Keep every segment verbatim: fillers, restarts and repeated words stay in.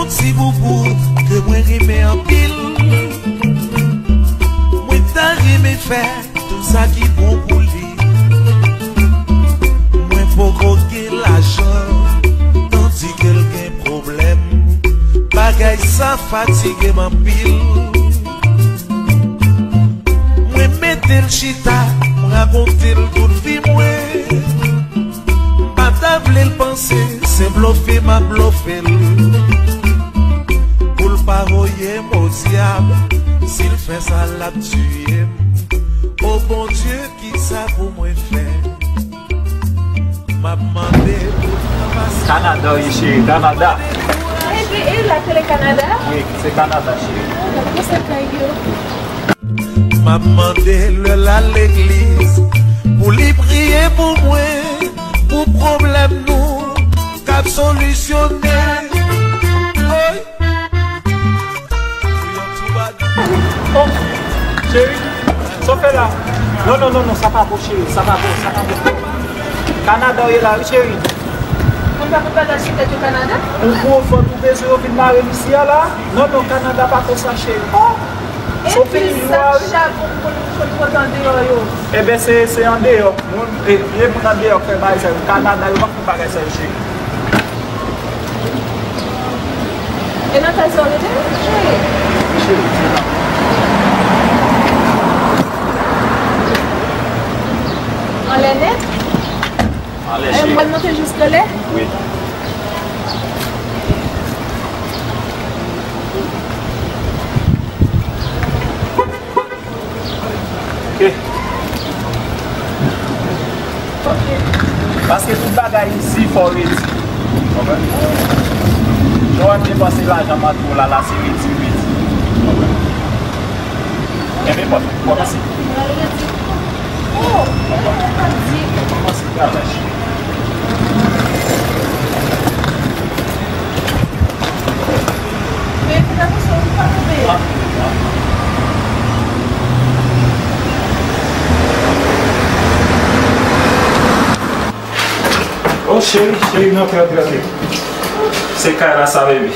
Yon ti boubou ke mwen renmen anpil. Mwen ta renmen fè tout sa ki bon pou li. Mwen poko gen lajan, tandike l gen pwoblèm. Bagay sa fatige m anpil. Mwen mete l chita, m rakonte l tout vi mwen. M pa ta vle l panse se blofe m ap blofe l. Pou l pa voye m odyab, si l fè sa l ap tiye m. O Bondye, kisa pou mwen fè? M ap mande pou l ranmase. Kanada, wi, cheri, Kanada. E, e, e, la, se le Kanada? Wi, se Kanada, cheri. Oh, la, kòman sa kay yo? M ap mande lè l al legliz pou li priye pou mwen, pou pwoblèm nou k ap solisyone. Oy! Oh, cheri, sa w fè la? Non, non, non, non, sa pa bon, cheri, sa pa bon, sa pa bon. Kanada w ye la, wi, cheri. Moun pa konn bagay sou tèt yo Kanada? Ou gwo vant, ou bezwen yo vin mare m isi a la? Non, non, Kanada pa konsa, cheri. Oh! Epi sak chabon pou konn, konn pran andeyò yo? Eben, se, se andeyò. Moun, e, vye moun andeyò k fè bagay sa yo. Kanada, yo pa fè bagay sa yo, cheri. E nan kay sa w rete, cheri? Cheri, se la. Anlè nèt? Anlè, cheri. Mwen monte jis anlè? Wi. Ok. Ok. Paske tout bagay isi fò w redi. Konprann? Jan w ap depanse lajan m ap di w la, la se redi w redi. Konprann? Enben, pòt, kòmanse. Oh, kòmanse travay. Oh, cheri, cheri, non, antre, antre, antre. Se kay la sa, baby.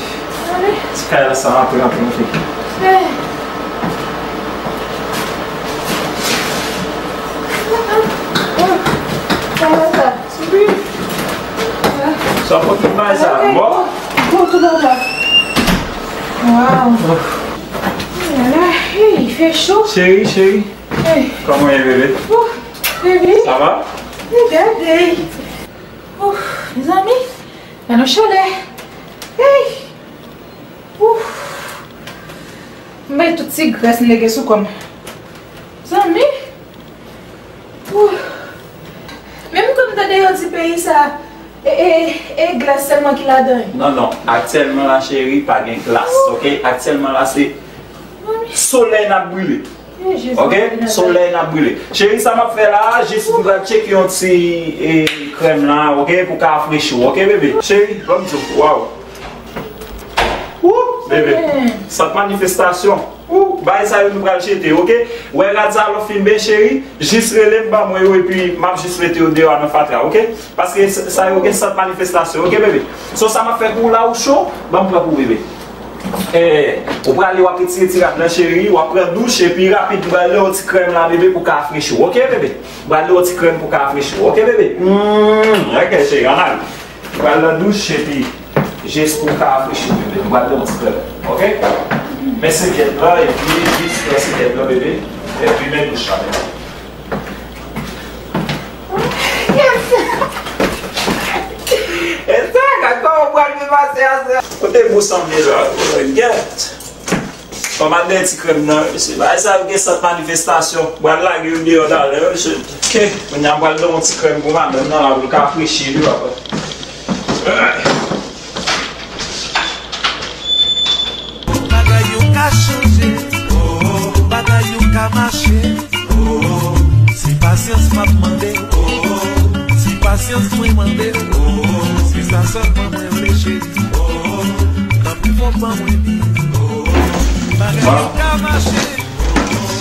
Se kay la sa, antre, antre, antre. Kay la sa. Sa pot tout bagay sa, bon? Bon, tout bagay. Wow. Oh la la, hey, il fait chaud. Cheri, cheri. Hey. Kòman w ye, bebe? Oh, bebe. Sa va? Regardez. Oh, mezanmi, gade yon chalè. Hey. Ouf. M bay tout ti grès m lege sou kò m. Zanmi. Ouf. Menm kòm m tande yo di peyi sa, e, e, e glas sèlman ki ladan l. Non, non. Aktyèlman la, cheri, pa gen glas, oke? Aktyèlman la, se solèy n ap brile. Oke? Solèy n ap brile. Cheri, sa m ap fè la a, jis m pral tcheke yon ti, e, krèm la, oke? Pou ka rafrechi w, oke, bebe? Cheri, ban m di w, waw. Wou, bebe. Sant manifestasyon. Wou, bagay sa yo nou pral jete, oke? Wè rad sa lè w fin byen, cheri, jis rele m, ban mwen yo, epi m ap jis mete yo deyò a nan fatra, oke? Paske s-, sa yo gen sant manifestasyon, oke, bebe? So, sa m ap fè pou w la, ou cho, ban m pran pou ou, bebe. Eh, ou prale, w ap retire ti rad lan, cheri, w ap pran douch, epi rapid, m pral lè w ti krèm la, bebe, pou ka rafrechi w, oke, bebe? M pral lè w ti krèm pou ka rafrechi w, oke, bebe? Hmm, oke, cheri, ann ale. M pral nan douch, epi jis pou ka rafrechi w, bebe. M pral lè w ti krèm, oke? Men sèvyèt la, epi jis pran sèvyèt la, bebe, epi men douch la, bebe. E sa, gad kòman w pral byen pase a sa. Kote bous an m ye la? Gèt. Fò m al dèyè ti krèm nan, mesye. Bagay sa yo gen sant manifestasyon. M pral lage yo deyò talè, mesye. Oke, kounye a m pral dèyè yon ti krèm pou madanm nan la, pou l ka frechi, wi, papa. Bagay yo ka chanje, oh, oh, bagay yo ka mache, oh, oh, se pasyans m ap mande, oh, oh, se pasyans mwen mande, oh, oh, se sa sèlman mwen vle, cheri, oh, oh, kanpe fò ban mwen di, oh, oh, bagay yo ka mache, oh, oh,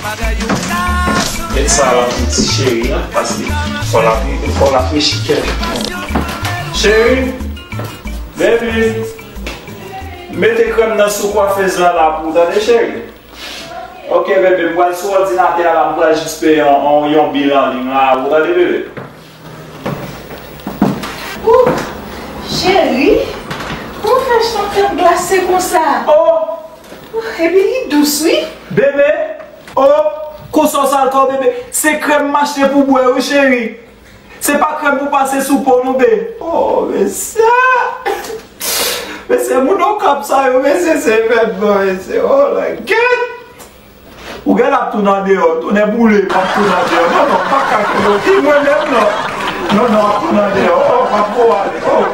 bagay yo ka chanje. Met sa la pou ti cheri an, paske fò l ap, fò l ap rafrechi kè. Cheri, baby. Mete krèm nan sou kwafèz la la pou ou, tande, cheri. Ok, bebe, m pral sou òdinatè a la, m pral jis peye yon, yon, yon bil an liy la, ou tande, bebe? Ou, cheri, kòman w fè ap fè m glase konsa? Oh! Epi li dous, wi. Bebe! Oh! Konsa w sal kò w, bebe. Se krèm m achte pou bwè, wi, cheri. Se pa krèm pou pase sou po, non, be. Oh, mesye! Mesye, moun Okap sa yo, mesye, se evènman, mesye. Oh, my God! Ou gen ap tounen andeyò, tounen boule, m ap tounen andeyò. Non, non, m pa ka tounen. Ki mwen menm, non. Non, non, m ap tounen andeyò. Oh, m ap pou ale. Oh.